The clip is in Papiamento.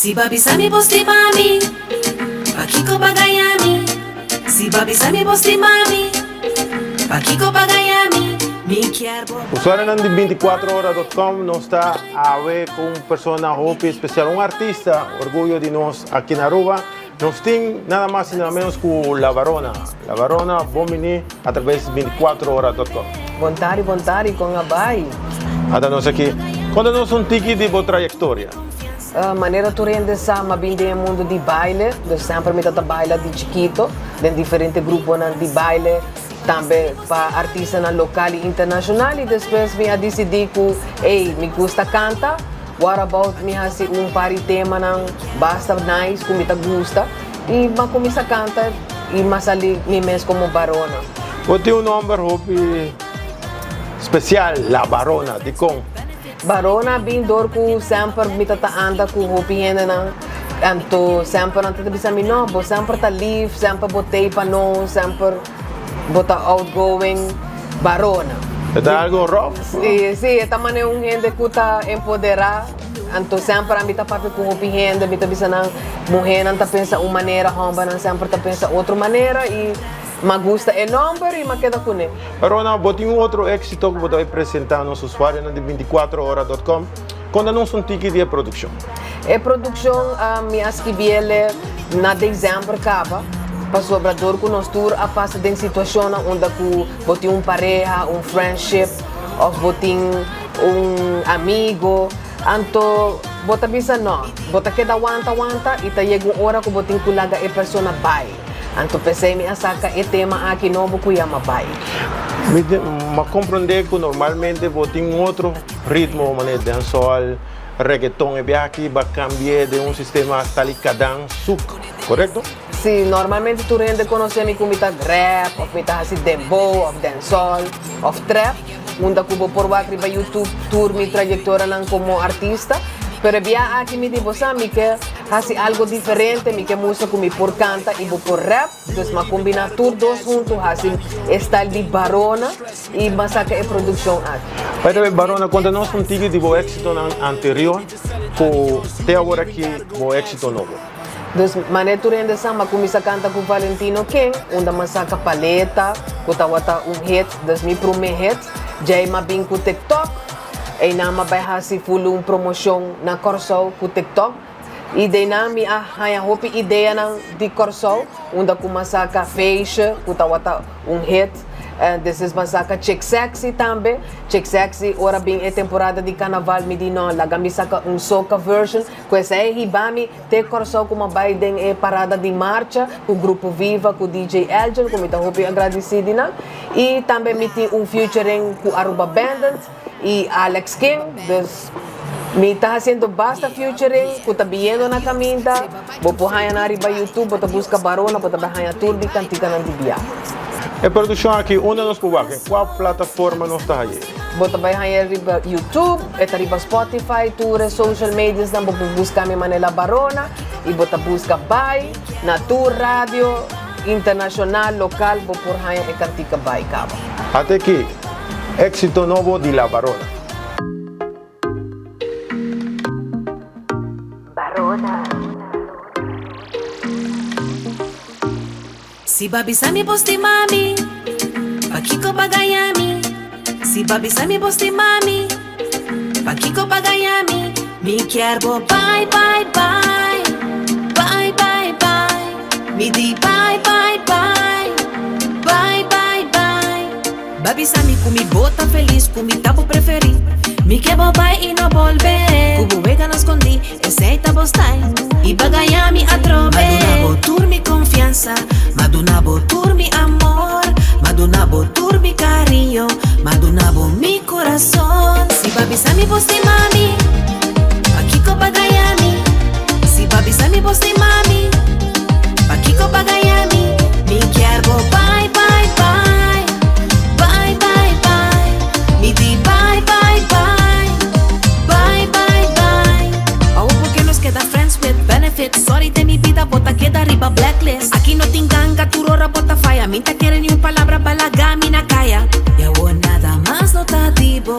Si bo a bisa mi bo stima mi, pakiko bo a gaña mi? Si bo a bisa mi bo stima mi, pakiko bo a gaña mi? Mi kier bo bai. Usuarionan di binticuatrohora dot com, nos ta awe cu un persona hopi especial, un artista, orguyo di nos aki na Aruba. Nos tin nada mas y nada menos cu La Barona. La Barona, bon bini a traves di binticuatrohora dot com. Bon tardi, bon tardi, con a bay? Ata nos aki. Conta nos un tiki di bo trayectoria. Manera tur hende sa, m'a bin den e mundo di baile, dus semper mi ta baila di chikito den diferente gruponan di baile, tambe pa artistanan lokal i internashonal i despues mi a disidí ku ey, mi gusta kanta, what about mi hasi un par di temanan basta nice ku mi ta gusta i m'a kuminsá kanta i m'a sali mi mes komo Barona. Bo tin un nomber hopi spesial, La Barona, dikon? Barona bin dor ku semper mi ta ta anda ku hopi hendenan, anto semper nan ta ta bisa mi no, bo semper ta lif, semper bo tei pa nos, semper bo ta outgoing, Barona. E ta algo rough? Si, si, e ta manera un hende ku ta empoderá, anto semper ami ta papia ku hopi hende, mi ta bisa nan, muhénan ta pensa un manera, hòmbernan semper ta pensa otro manera i. M'a gusta e nomber y m'a keda cune. Rona, bo tin un otro éxito cu bo ta bay presenta nos usuarionan di binticuatrohora dot com. Conta nos un tiki di e produccion. E produccion mi a skibiele na december caba, pasobra dor cu nos tur a pasa den situacionnan unda cu bo tin un pareha, un friendship of bo tin un amigo, anto bo ta bisa no, bo ta keda wanta wanta y ta yega un ora cu bo tin cu laga e persona bay. Anto p'esei mi a saka e tema aki nobo ku yama Bai. Mi a komprondé ku normalmente bo tin un otro ritmo manera dancehall, reggaeton, e biaha aki bo a kambi'é den un sistema talikadan, suk, korekto? Sí, normalmente tur hende konosé mi ku mi ta rap òf mi ta hasi dembow òf dancehall òf trap, unda ku bo por wak riba YouTube tur mi trayektorianan komo artista. Pero e biaha aki mi di bo sa mi ke Hasi algo diferente, mi ke mustra ku mi por kanta i bo por rap, dus m'a kombiná tur dos huntu hasi e style di Barona i m'a saka e produkshon aki. By the way Barona, konta nos un tiki di bo éksitonan anterior ku te awor aki bo éksito nobo. Dus manera tur hende sa m'a kuminsá kanta ku Valentino King, unda m'a saka Paleta ku tabata un hit, dus mi promé hit, djei m'a bin ku TikTok. Einan m'a bai hasi ful un promoshon na Kòrsou ku TikTok i deinan mi a haña hopi ideanan di Kòrsou unda ku m'a saka Feestje ku tabata un hit. Despues m'a saka Chick Sexy tambe. Chick Sexy ora bin e temporada di karnaval mi di no laga mi saka un soca version ku esei hiba mi te Kòrsou ku m'a bai den e parada di marcha ku Grupo Viva ku DJ Elgin ku mi ta hopi agradisí di nan. I tambe mi tin un featuring ku Aruba Bandit i Alex King, dus mi ta hasiendo basta featuring ku ta biyendo na kaminda. Bo por haña nan riba YouTube, bo ta buska Barona, bo ta bai haña tur di kantikanan di bia. E produkshon aki unda nos por wak? En kua plataforma nos ta hañ'é? Bo ta bai hañ'é riba YouTube, e ta riba Spotify, tur e social mediasnan bo por buska mi manera Barona i bo ta buska bai na tur radio. Internacional, local, bo por haña e cantica bay caba. Ate aki, éxito nobo di La Barona. Barona. Si bo a bisa mi bo stima mi, pakiko bo a gaña mi? Si bo a bisa mi bo stima mi, pakiko bo a gaña mi? Mi kier bo bai, bai, bai, bai, bai, bai. Mi di bai, bai, bai, bai, bai, bai. Bo a bisa mi ku mi bo ta felis, ku mi ta bo preferí. Mi ke bo bai i no bolbe. Ku bo wega no skondí, esei ta bo style. I bo a gaña mi atrobe. M'a duna bo tur mi konfiansa, m'a duna bo tur mi amor, m'a duna bo tur mi kariño, m'a duna bo mi kurason. Si bo a bisa mi bo stima mi, pakiko bo a gaña mi? Si bo a bisa mi bo stima mi, pakiko bo a gaña mi? Mi kier bo bai, bai, bai, bai, bai, bai. Mi di bai, bai, bai, bai, bai, bai. Awo porque nos keda friends with benefits. Sorry den mi bida bo ta keda riba blacklist. Aki no tin ganga, tur ora bo ta faya. Mi ta kere ni un palabra balaga mi na kaya. Y awo nada mas no ta di bo.